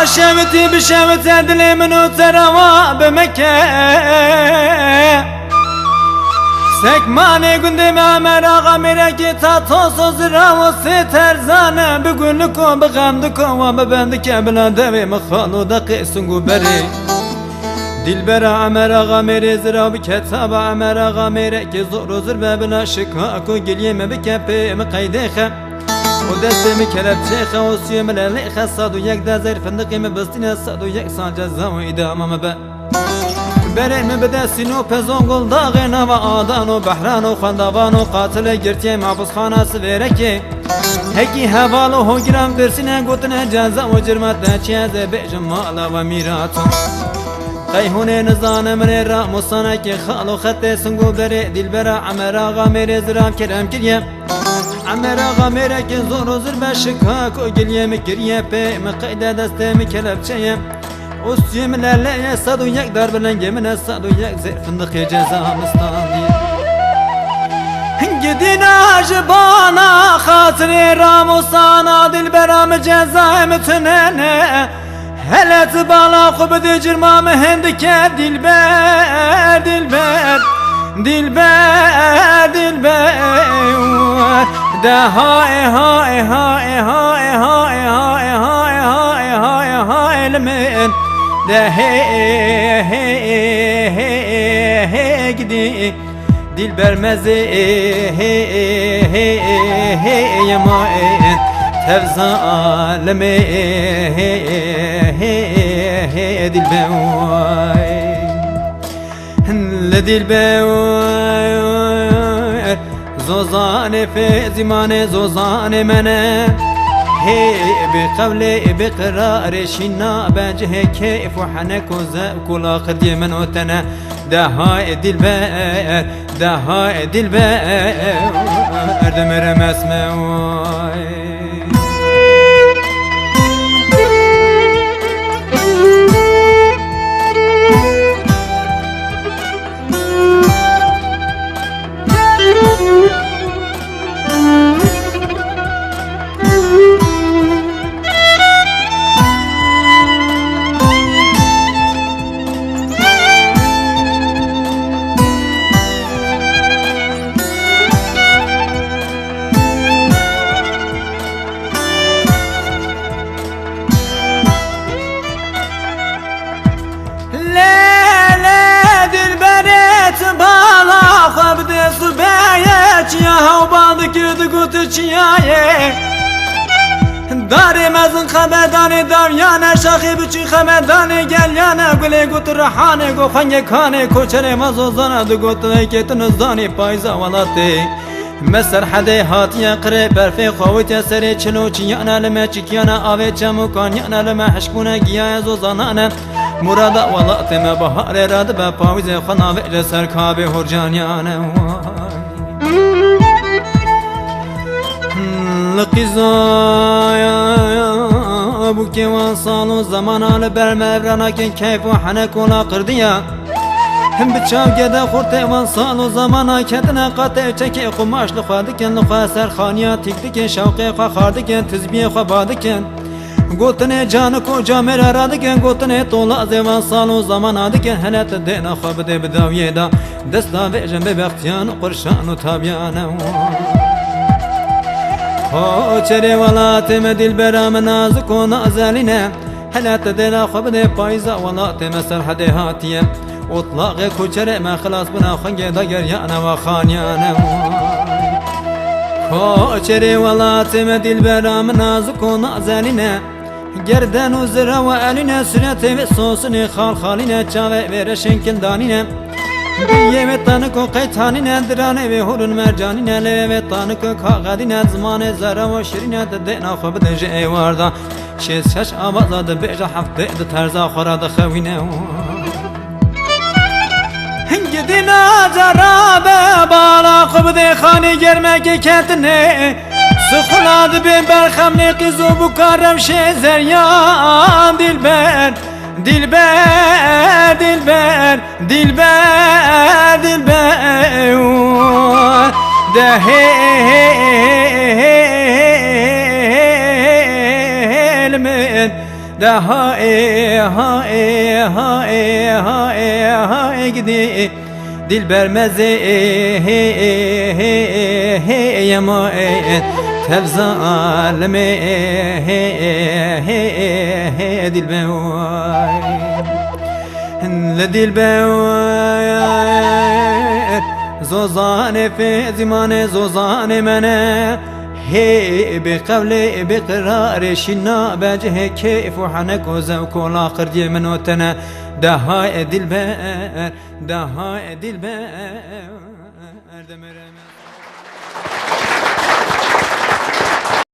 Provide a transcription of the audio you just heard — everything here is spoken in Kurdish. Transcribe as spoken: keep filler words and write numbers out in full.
Şewitî bişewite dilê min û te rewa bi me ke. Sekmanê gundê me Emer Axa Mêrekê ta toso zirawo sê terzane bi guniko bi xemdiko wa bi bendike bila devê min xalo deqê sing û berê. Dilbera Emer Axa Mêrê zira bi ketaba Emer Axa Mêrekê zor û zirbe bila şikako giliyê me bike pê min qeydê xe. Û destê min kelepçê xe û suyê min lelê xe sad û yek de zêr findiqê min bistîne sad û yek sal ceza û îdama min be. Berê min bide Sînopê Zonguldaxê nava Adan û Behran û Xwendavan û qatilê girtiyê mehbûsxana Sivêrekê. Hekî heval û hogiran pirsîne gotine ceza û cirma te çi ez ê bêjim mala we mîrat. Qey hûn ê nizane min ê ramusanekê xalo xetê sing û berê Dilbera Emer Axa Mêrê ziram kerem kiriye. Emer Axa Mêrekê zor û zirbe şikak û giliyê min kiriye pê min qeyde destê min kelepçeye. Û suyê min leleye sed û yek dar bi lengê min e sed û yek zêr findiqê ceza min standiye. Gidîna ji bana xatirê ramusana dilbera min cezayê min tunene. Hele tu bala xwe bidê cirma min hindike dilber, dilber. Dilber, dilber. De haê, haê, haê, haê li min. De hê, hê, hê, hê, hê, gidî. Dilber mezê, hê, hê, hê, yema, tev zalimê, hê, hê, hê, dilber. Li dilber zozanê fê zîmanê zozanê mene. Hê bi qewlê bi qirarê şîna be cihê keyf û henek û zevk û laqidiyê min û tene. Deha dilber, deha dilber, dimirim ez me way. Lê, lê, dilberê tu bala xwe bidê subeyê çiya hewba dikir digot çiyayê. Darê mezin xebedanê davyane, şaxê biçû xebedanê gelyane, gulê got rihanê, go xwengê kanê, koçerê me zozana digot, eke tu nizanî payza welatê. Me serhedê hatiye qirê berfê xwe witiye serê çil û çiyane li me çikiyane avê çem û kaniyane li me hişkbûne giyaye zozanane. Murada welatê me baharê re dibe pawîzê xwe navê li ser kabê horcaniyane. Li qîzaya bûkê wan sal û zemana li ber me evranakên keyf û henek û laqirdiya. Him bi çav gede xurtê wan sal û zamana ketine qatê çekê qumaş li xwe dikin, li xwe ser xaniya tîk dikin, şewqê xwe xar dikin, tizbiyê xwe ba dikin. Gotinê canik û camêra ra dikin, gotinê tola zêvan sal û zamana dikin, hele tu dêna xwe bidê bi dawiyê de, desta vêjin bê bextiyan û qurşan û tabiyane. Koçerê welatê me dilbera min nazik û nazelîne. Hele tu dêla xwe bidê payîza welatê me serhedê hatiye. Otlaqê koçerê me xilas bûna xwengê dageriyane we xaniyane. Koçerê welatê me dilbera min nazik û nazelîne. Gerden û zira we elîne, suretê wê sosinê xal xalîne, çavê wê reşên kildanîne. Biyê wê tanik û qeytanîne, diranê wê hûr û mercanîne, lê wê tanik û kaxedîne, zimanê zere û şirîne, tu dêna xwe bide ji êwarda. Şêst şeş awaza dibêje heftê di terza xwe re dixewîne. Hingidî naca rabe bala xwe bidê xanî germekê ketinê. Sixula dibê berxemlê qîz û bûka rewşê zeryan dilber, dilber, dilber, dilber, dilber. Dehê min. De ha ê, ha ê, ha ê, ha ê, ha ê gidî. Dilber mezê ê, hê ê, hê ê, hê ê yema ê. Tev zalimê ê, hê ê, hê ê, hê dilber way. Li dilber way. Zozanê fê zimanê zozanê mene. Hê bê qewlê bê qirarê şîna be cihê kêf û henek û zewk û laqir diyê min û te ne. De ha e dilber, de ha e dilber, demire me.